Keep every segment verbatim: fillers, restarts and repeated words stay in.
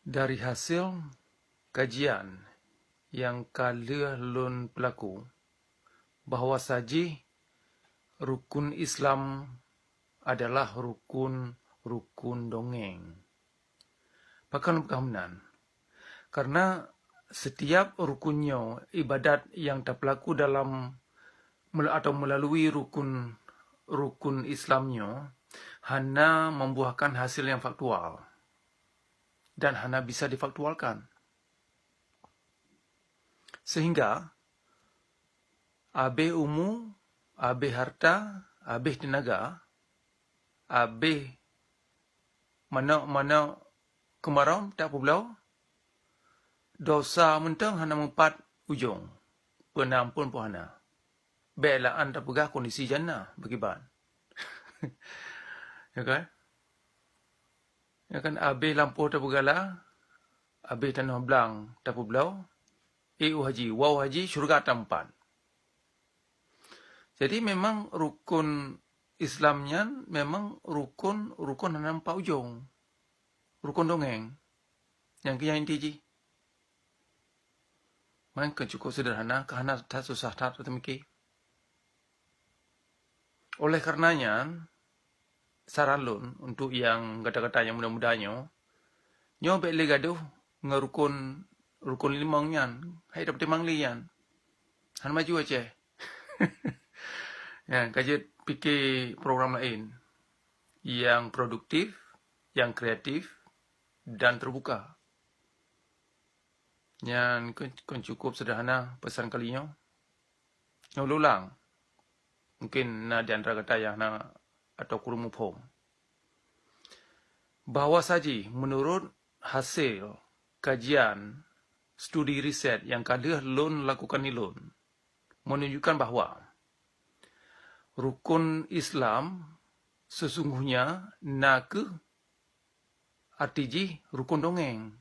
Dari hasil kajian nyang ka lheueh lôn peulaku, bahwa sajih rukun Islam adalah rukun-rukun dongeng. Pakon peugah meunan? Karena setiap rukun nyoe ibadat nyang tapeulaku dalam mel-, atau melalui rukun, rukun Islam nyoe hana membuahkan hasil yang faktual dan hana bisa difaktualkan. Sehingga abéh umu, abéh harta, abéh teunaga, abéh manok-manok keumarom tapeubloe, dosa mantong hana meupat ujong, peuna amphon pun hana. Bék la'an tapeugah kondisi jannah beukiban. Ya kan? Ya kan, abéh lampôh tapeugala, abéh tanoh blang tapeubloe, ék u haji, woe u haji, syeuruga tampat. Jadi memang rukun Islam nyan memang rukun, rukun hana nampak ujong. Rukun dongeng. Nyang keu nyang inti jih. Meunan keuh cukup sederhana, ka hana that susah that teumiki. Oleh karenanya, saran lôn untuk nyang gata-gata nyang muda-muda nyoe, nyoe bék lé gadoh ngon rukun, rukun limong nyan, hai tapeutimang lé nyan. Hana maju Aceh. Ya, ka jeuet pike program laén nyang produktif, nyang kreatif, dan terbuka. Nyan kon, kon cukup sederhana pesan kali nyoe. Nyoe ulang. Mungkin na di antara gata nyang na atau kureueng muphom. Bahwa sajih menurut hasil kajian studi riset nyang ka lheueh lôn lakukan ilôn, menunjukkan bahwa rukun Islam sesungguhnya na kheueh arti jih rukun dongeng.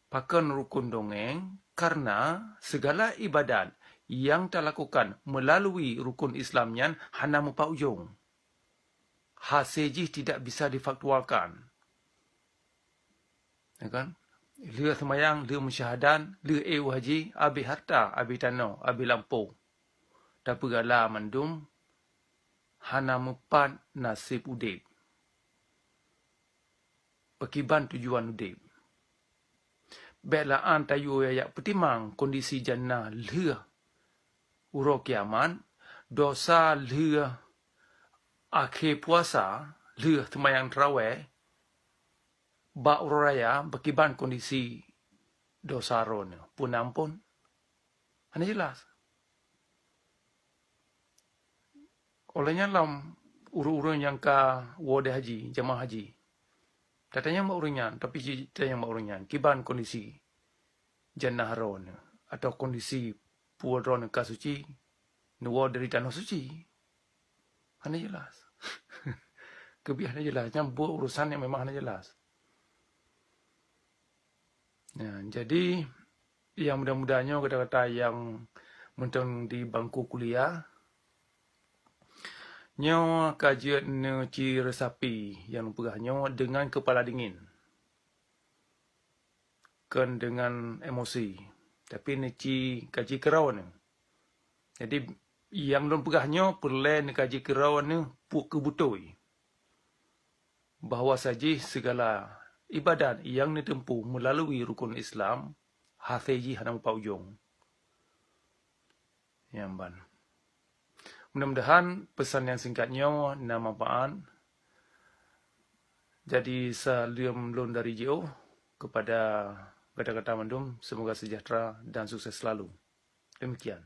Pakon rukun dongeng? Karena segala ibadat nyang talakukan melalui rukun Islam nyan hana meupat ujong. Hase jih tidak bisa difaktualkan. Ya kan? Lheueh seumayang, lheueh meusyahadat, lheueh ék u haji, abéh harta, abéh tanoh, abéh lampôh. Tapeugala mandum, hana meupat naseb udeb. Pakriban tujuan udeb. Bék la'an tayue jak peutimang kondisi jannah lheueh uroe kiamat, dosa lheueh akhé puasa, lheueh seumayang tarawèh, bak uroe raya, pakriban kondisi dosa droeneuh. Peue na amphon? Hana jeulaih. Oleh nyan lom ureuëng-ureuëng nyang ka woe di haji, jamaah haji, tatanyong bak ureuëng nyan, tapi ji-, tatanyong bak ureuëng nyan, kiban kondisi jannah droeneuh atau kondisi peue droeneuh ka suci, neuwoe dari tanoh suci? Hana jeulaih. Keubiet hana jeulaih. Nyan buet urusan nyang memang hana jeulaih. Nah, jadi, nyang muda-muda nyoe, gata-gata nyang mantong di bangku kuliah, nyoe ka jeuet neuci resapi nyang lôn peugah nyoe deungon keupala dingin, kon deungon emosi, tapi neuci kaji keudroe neuh. Jadi, nyang lôn peugah nyoe peureulée neukaji keudroe neuh peue keuh beutôi. Bahwa sajih segala ibadat nyang neuteumpuh meulalu rukon Islam, hase jih hana meupat ujong. Nyan ban. Mudah-mudahan pesan nyang singkat nyoe na manfaat. Jadi, saleuem lôn dari jiôh kepada gata-gata mandum, semoga sejahtera dan sukses selalu. Demikian.